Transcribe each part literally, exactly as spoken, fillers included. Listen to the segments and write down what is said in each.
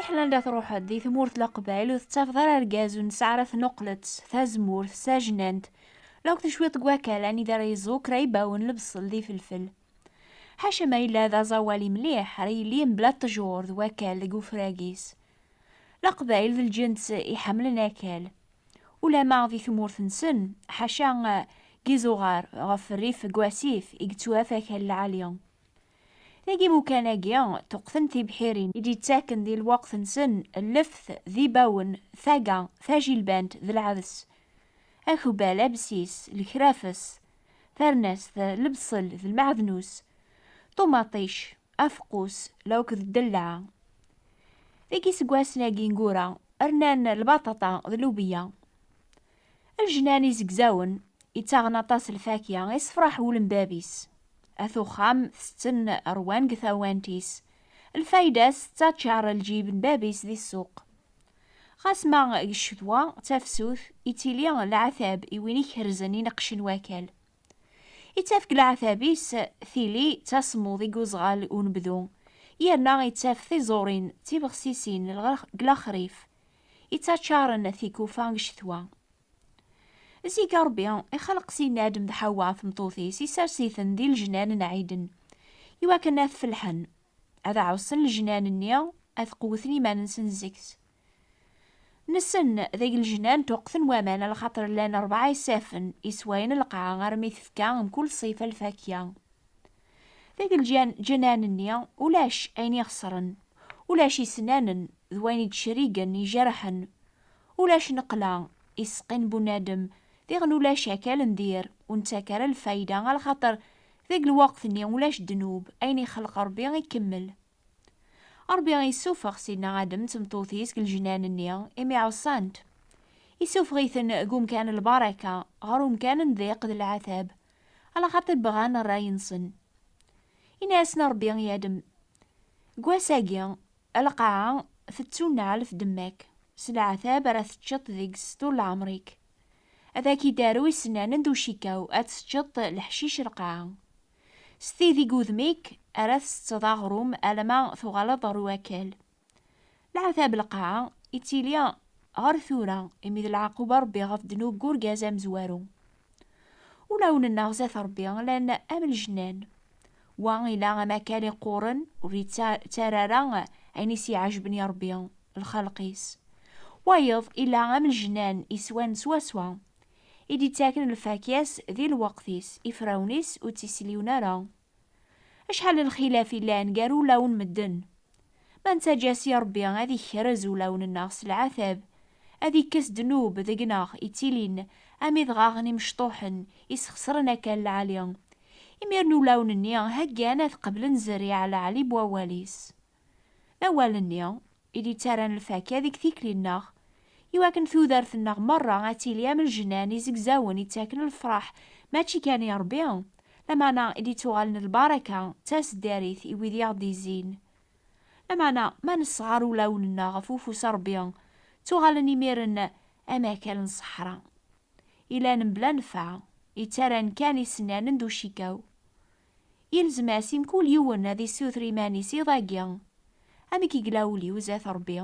Ḥna anda truḥeḍ di tmurt n Leqbayel ur tettafeḍ ara argaz ur nesɛi ara tnuqlet, tazemmurt, tajnant, lakked cwiṭ n wakal anida ara yeẓẓu kra ibawen, lebṣel d ifelfel. Ḥaca ma yella d aẓawali mliḥ ara yili mebla ṭṭjur d wakal deg ufrag-is. Leqbayel d lǧens iḥemmlen akal. Ulama di tmurt-nsen, ḥaca, eh, deg izuɣar ɣef rrif n wasif i yettwaf akal lɛali. Dagi imukan-agi ṭṭuqten tibḥirin i d-yettaken di lweqt-nsen lleft d ibawen, taga, tajilbant d lɛedes, akbal, absis, lekrafes, tarnast, lebṣel d lmeɛdnus, ṭumaṭic, afeqqus, lakked ddellaɛ. Deg iseggasen-agi ineggura, rnan lbaṭaṭa d lubeyya. Lejnan izegzawen, ittaɣen aṭas lfakya, isefraḥ wul n bab-is. At uxxam tetten ṛwan deg tawant-is. Lfayda-s tettaččar lǧib n bab-is di ssuq. Ɣas ma deg ccetwa d tafsut, ittili leɛtab i win ikerzen ineqqcen wakal. Ittaf deg leɛtab-is tili d tasemmuḍ deg uzɣal unebdu, yerna ittaf tiẓurin d tibexsisin deg lexrif, ittaččaren tikufa deg ccetwa. Zik Ṛebbi ixleq Sidna Adem d Ḥawa tmeṭṭut-is, isers-iten di lejnan n Ɛiden, iwakken ad felḥen, ad ɛuṣṣen lejnan-nni, ad qewwten iman-nsen seg-s. Nessen deg lejnan ṭṭuqten waman, alaxaṭer llan rebɛa isafen iswayen lqaɛa armi tefka mkul ṣṣifa lfakya. Deg lǧan-, lǧanan-nni ulac ayen ixeṣren, ulac isennanen d wayen i d-crigen ijerḥen, ulac neqla iseqqin bunadem, diɣen ulac akal n dir ur nettak ara lfayda, alaxaṭer deg lweqt-nni ulac ddnub, ayen ixelq Ṛebbi ikemmel. Ṛebbi issufeɣ Sidna Adem d tmeṭṭut-is deg lejnan-nni imi ɛuṣan-t. Issufeɣ-iten deg umkan n lbaraka ɣer umkan n ddiq d leɛtab, alaxaṭer bɣan ṛṛay-nsen. Ini-asen Ṛebbi i Adem: "Deg wass-agi, lqaɛa tettunneɛ ɣef ddemma-k, s leɛtab ara teččeḍ deg-s ṭul leɛmer-ik. Ad ak-id-aru isennanen d ucikaw, ad teččeḍ leḥcic lqaɛa. S tid deg udem-ik ara tsetteḍ aɣrum alamma tuɣaleḍ ɣer wakal." Leɛtab lqaɛa ittili ɣer tura, imi d leɛquba Ṛebbi ɣef ddnub n urgaz amezwaru. Ulawen-nneɣ zdat Ṛebbi llan am lejnan. Wa ila amakal iqquren, ur yettarra ara ayen i s-iɛejben i Ṛebbi, lxelq-is. Wayeḍ ila am lejnan iswan swaswa, i d-ittaken lfakya-s di lweqt-is, ifrawen-is ur ttisliwen ara. Acḥal n lxilaf i llan gar ulawen medden! Ma nettaǧǧa si Ṛebbi ad ikrez ulawen-nneɣ s leɛtab, ad ikkes ddnub deg-neɣ ittilin am idɣaɣen imecṭuḥen isxesren akal lɛali, imiren ulawen-nni heggan ad qeblen zzerriɛa lɛali n wawal-is. D awal-nni i d-ittarran lfakya deg tikli-nneɣ, iwakken tudert-nneɣ merra ad tili am lejnan izegzawen ittaken lefraḥ, mačči kan i Ṛebbi, lameɛna i d-ittuɣalen lbaraka d taseddarit i wid i aɣ-d-izzin. Lameɛna ma nesɣar ulawen-nneɣ ɣef ufus n Ṛebbi, ttuɣalen imiren am akal n ṣṣeḥra. Ilan mebla nnfeɛ, ittarran kan isennanen d ucikaw. Yelzem-as i mkul yiwen ad issuter iman-is iḍ-agi. Amek i yella wul-iw zdat Ṛebbi?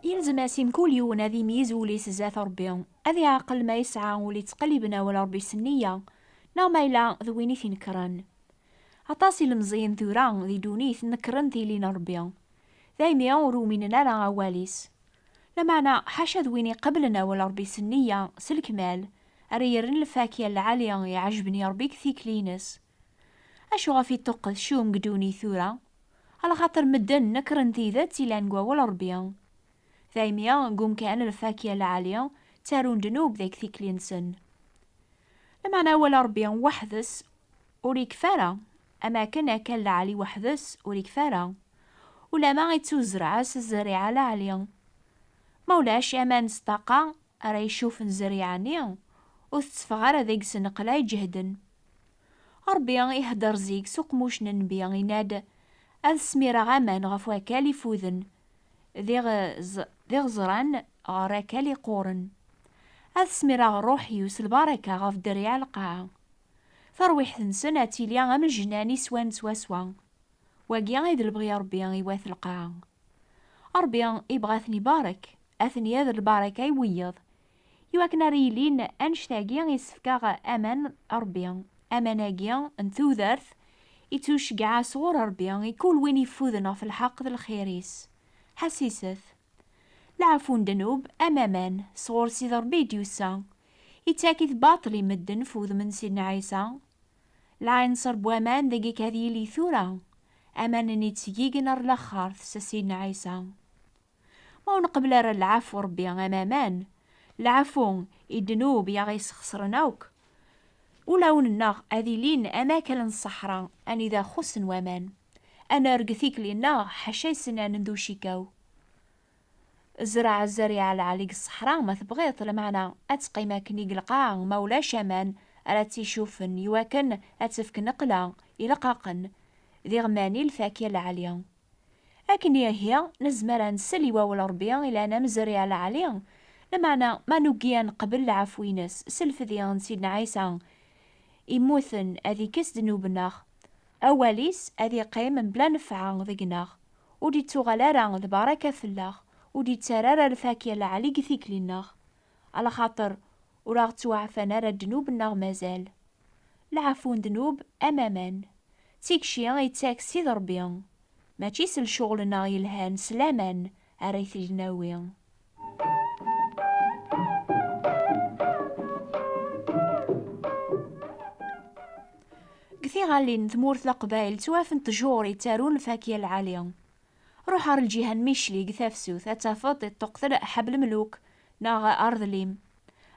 Yelzem-as i mkul yiwen ad imeyyez wul-is zdat Ṛebbi, ad iɛqel ma yesɛa ul ittqelliben awal Ṛebbi s nniya, neɣ ma yella d win i t-inekren. Aṭas ilemẓiyen tura di ddunit nekren tili n Ṛebbi, daymi ur uminen ara awal-is. Lameɛna ḥaca d win iqeblen awal Ṛebbi s nniya, s lekmal, ara yerren lfakya lɛali iɛejben i Ṛebbi deg tikli-ines. Acu ɣef i ṭṭuqqet cum deg ddunit tura? Alaxaṭer medden nekren tidet ilan deg wawal Ṛebbi. Daymi deg umkan lfakya lɛali ttarun ddnub deg tikli-nsen. Lameɛna awal Ṛebbi weḥd-s ur ikfi ara, am akken akal lɛali weḥd-s ur ikfi ara, ulama ittuzreɛ-as zzerriɛa lɛali. Ma ulac aman s ṭṭaqa ara icufen zzerriɛa-nni, ur tetteffeɣ ara deg-s nneqla iǧehden. Ṛebbi ihedder zik s uqemmuc n nnbi, yenna-d: "Ad smireɣ aman ɣef wakal ifuden, d iɣ-, d iɣeẓran ɣer akal iqquren. Ad smireɣ ṛṛuḥ-iw s lbaraka ɣef dderriɛ lqaɛa." Tarwiḥt-nsen ad tili am lejnan i swan swaswa. Wagi i d lebɣi Ṛebbi i wat lqaɛa. Ṛebbi ibɣa ad ten-ibarek, ad ten-yerr lbaraka i wiyeḍ. Iwakken ara yilin annect-agi, issefk-aɣ aman Ṛebbi. Aman-agi n tudert ittuceggeɛ sɣur Ṛebbi i kul win ifuden ɣef lḥeqq d lxir-is. Ḥassiset. Lɛafu n ddnub am aman, sɣur Sidi Ṛebbi i d-yusa. Ittak-it baṭel i medden f udem n Sidna Ɛisa. Lɛinṣer n waman deg-k ad yili tura, aman-nni ttgigen ar laxert s Sidna Ɛisa. Ma ur nqebbel ara lɛafu Ṛebbi am aman, lɛafu i ddnub i aɣ-isxeṣren akk, ulawen-nneɣ ad ilin am akal n ṣṣeḥra anida xuṣṣen waman. Ad nerg tikli-nneɣ ḥaca isennanen d ucikaw. Zreɛ zzerriɛa lɛali deg ṣṣeḥra ma tebɣiḍ, lameɛna ad teqqim akken i deg lqaɛa, ma ulac aman ara tt-icuffen, iwakken ad tefk nneqla i leqaqen d iɣman i lfakya lɛali. Akken ihi, nezmer ad nsel i wawal Ṛebbi ilan am zzerriɛa lɛali, lameɛna ma nugi ad neqbel lɛafu-ines s lfedya n Sidna Ɛisa, immuten ad ikkes ddnub-nneɣ. Awal-is ad iqqim mebla nnfeɛ deg-neɣ, ur d-ittuɣal ara d baraka fell-aɣ, ur d-ittarra ara lfakya lɛali deg tikli-nneɣ, alaxaṭer ur aɣ-ttwaɛfan ara ddnub-nneɣ mazal. Lɛafu n ddnub am aman. D tikci i yettak Sidi Ṛebbi. Mačči s lecɣel-nneɣ yelhan s laman ara t-id-nawi. Deg tiɣalin n tmurt Leqbayel ttwafen ttjur yettarun lfakya lɛali. Ruḥ ɣer lǧiha n Micli deg tafsut, ad tafeḍ iṭṭuqtel ḥebb lemluk neɣ arḍlim.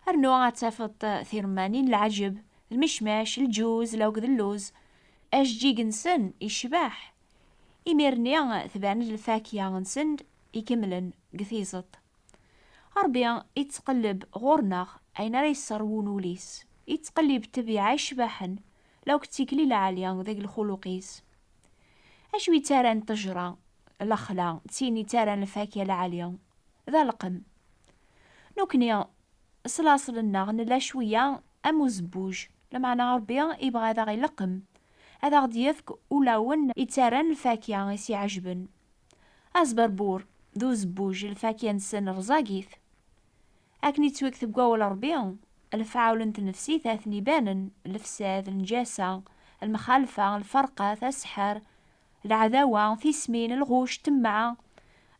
Rnu ad tafeḍ tiremmanin n leɛǧeb, lmecmac, lǧuz, lawged n lluz. Ajeǧǧig-nsen icbeḥ. Imir-nni tban-d lfakya-nsen ikemlen deg tiẓeṭ. Ṛebbi ittqellib ɣur-neɣ ayen ara yesserwun ul-is. Ittqellib ṭṭbiɛa icebḥen, lawk d tikli lɛali deg lxuluq-is. Acu yettarran ṭṭejra, lexla, d tin yettarran lfakya lɛali? D aleqqem. Nukni, s laṣel-nneɣ nella cwiya am uzebbuj, lameɛna Ṛebbi ibɣa ad aɣ-ileqqem, ad aɣ-d-yefk ulawen yettarran lfakya i s-iɛejben. Azberbur d uzebbuj, lfakya-nsen rẓagit. Akken i ttwakteb deg wawal Ṛebbi, lefɛul n tnefsit ad ten-ibanen, lefsad, lneǧasa, lemxalfa, lferqat, aseḥḥer, leɛdawa, tismin, lɣuc, ṭṭemɛa,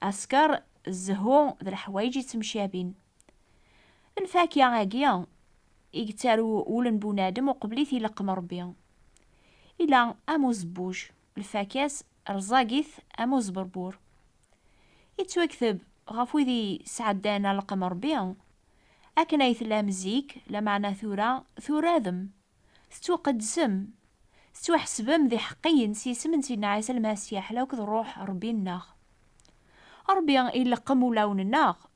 asker, zzhu d leḥwayeǧ yettemcabin. Lfakya-agi i yettaru wul n bunadem uqbel i t-ileqqem Ṛebbi. Ila am uzebbuj, lfakya-s rẓagit am uzberbur. Ittwakteb ɣef wid i sɛeddan aleqqem Ṛebbi. Akken ay tellam zik, lameɛna tura turadem, tettwaqeddcem, tettwaḥesbem d iḥeqqiyen s yisem n Sidna Ɛisa Lmasiḥ lawk d Ṛṛuḥ Ṛebbi-nneɣ. Ṛebbi ileqqem ulawen-nneɣ,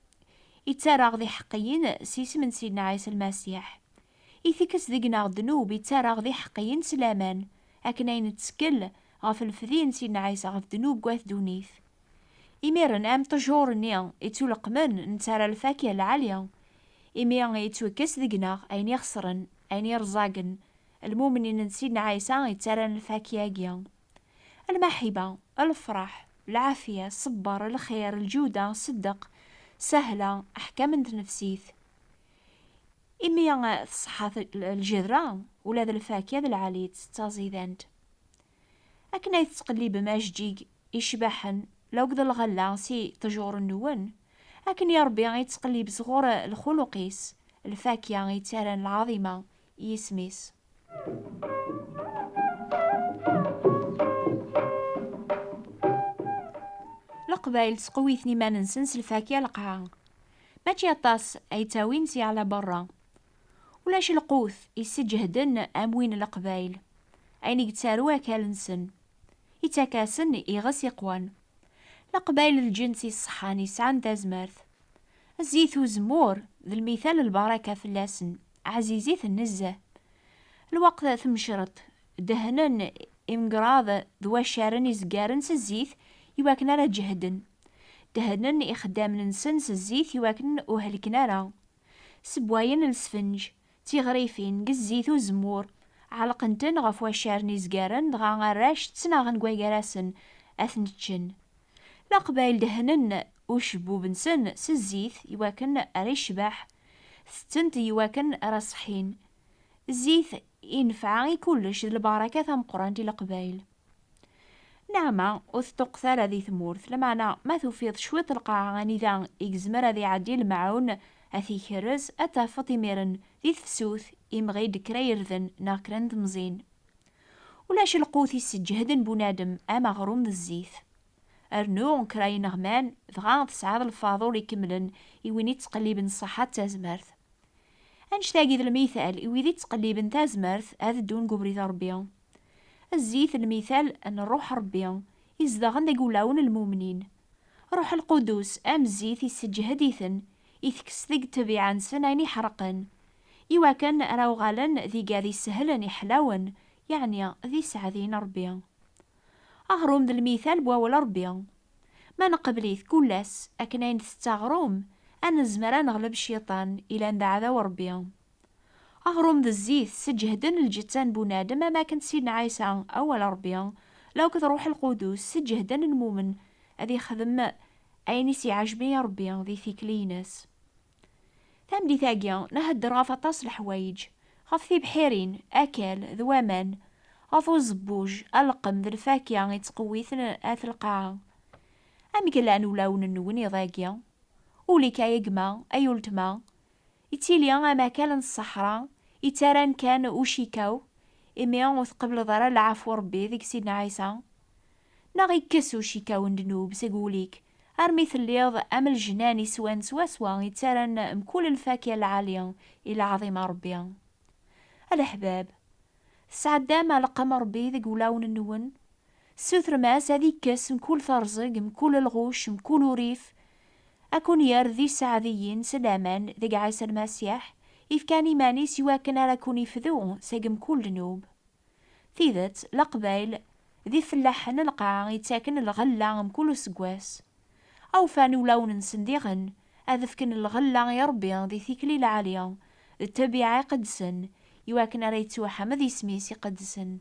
ittarra-ɣ d iḥeqqiyen s yisem n Sidna Ɛisa Lmasiḥ. Itekkes deg-neɣ ddnub, ittarra-ɣ d iḥeqqiyen s laman, akken ay nettkel ɣef lefdi n Sidna Ɛisa ɣef ddnub n wat ddunit. Imiren am ṭṭjur-nni ittuleqqmen, nettarra lfakya lɛali, imi yettwekkes deg-neɣ ayen ixesren, ayen irẓagen. Lmumnin n Sidna Ɛisa yettarran lfakya-agi. Lmaḥiba, lefṛaḥ, lɛafya, ṣṣber, lxir, lǧuda, ṣṣeddeq, sahla, aḥkam n tnefsit. Imi tṣeḥḥa t-, lǧedra, ula d lfakya d lɛali-tt d taẓidant. Akken ay tettqellibem ajeǧǧig icbaḥen, lawk d lɣella si ṭṭjuṛ-nwen, akken i Ṛebbi yettqellib sɣur lxuluq-is lfakya yettarran lɛaḍima i yisem-is. Leqbayel ttqewwiten iman-nsen s lfakya leqɛa. Mačči aṭas ay ttawin si ɛla berra. Ulac lqut isseǧhden am win n Leqbayel. Ayen i yettaru akal-nsen, ittak-asen iɣes iqwan. Leqbayel d lǧens iṣeḥḥan yesɛan tazmert. Zzit uzemmur d lmital n lbaraka fell-asen, ɛzizit nezzeh. Lweqt temcreḍt, dehnen imegraḍ d waccaren izeggaren s zzit iwakken ara ǧehden. Dehnen ixeddamen-nsen s zzit iwakken ur helken ara. Ssewwayen lesfenǧ, tiɣrifin, deg zzit uzemmur, Ɛelqen-ten ɣef waccaren izgaren, dɣa arrac ttnaɣen deg wagar-asen ad ten-ččen. Leqbayel dehnen ucebbub-nsen s zzit iwakken ara yecbeḥ, tetten-t iwakken ara ṣeḥḥin. Zzit inefɛa i kullec, d lbaraka tameqqrant i Leqbayel. Nneɛma ur teṭṭuqqet ara di tmurt, lameɛna ma tufiḍ cwiṭ lqaɛa anida i yezmer ad iɛeddi lemɛun, ad t-ikerrez, ad tafeḍ imiren di tefsut imɣi-d kra irden neɣ kra n temẓin. Ulac lqut isseǧhden bunadem am aɣrum d zzit. Rnu kra ineɣman, dɣa tesɛiḍ lfaḍul ikemlen i win ittqelliben ṣṣeḥḥa d tazmert. Annect-agi d lmital i wid ittqelliben tazmert ad ddun deg ubrid n Ṛebbi. Zzit d lmital n Ṛṛuḥ n Ṛebbi izedɣen deg wulawen n lmumnin. Ṛṛuḥ Lqudus am zzit isseǧhed-iten, itekkes deg ṭṭbiɛa-nsen ayen iḥerqen, iwakken ara uɣalen d igad isehlen iḥlawen, yeɛni d iseɛdiyen n Ṛebbi. Aɣrum d lmital n wawal n Ṛebbi. Ma nqebl-it kul ass akken ayen tett aɣrum, ad nezmer ad neɣleb cciṭan ilan d aɛdaw n Ṛebbi. Aɣrum d zzit sseǧhden lǧetta n bunadem, am akken Sidna Ɛisa, awal n Ṛebbi, lakked Ṛṛuḥ Lqudus sseǧhden lmumen ad ixdem ayen i s-iɛejben i Ṛebbi di tikli-ines. Tameddit-agi, nhedder ɣef aṭas n leḥwayeǧ, ɣef tibḥirin, akal d waman, ɣef uẓebbuj, aleqqem d lfakya ittqewwiten at lqaɛa. Amek llan ulawen-nwen iḍ-agi? Ul-ik, ay gma, ay uletma, ittili am akal n ṣṣeḥra, ittaran kan ucikaw, imi ur tqebleḍ ara lɛafu n Ṛebbi deg Sidna Ɛisa? Neɣ ikkes ucikaw n ddnub seg wul-ik, armi telliḍ am lejnan iswan swaswa ittaran mkul lfakya lɛali i lɛaḍima n Ṛebbi? A leḥbab, tesɛeddam aleqqem n Ṛebbi deg wulawen-nwen? Sutrem-as ad ikkes mkul terẓeg, mkul lɣuc, mkul urrif, ad ken-yerr d iseɛdiyen s laman deg Ɛisa Lmasiḥ, ifkan iman-is iwakken ara ken-ifdu seg mkul ddnub. Tidet, Leqbayel d ifellaḥen n lqaɛa ittaken lɣella mkul useggas. Awfan ulawen-nsen diɣen ad fken lɣella i Ṛebbi di tikli lɛali, d ṭṭabiɛa iqedsen, iwakken ara yettwaḥmed isem-is iqedsen.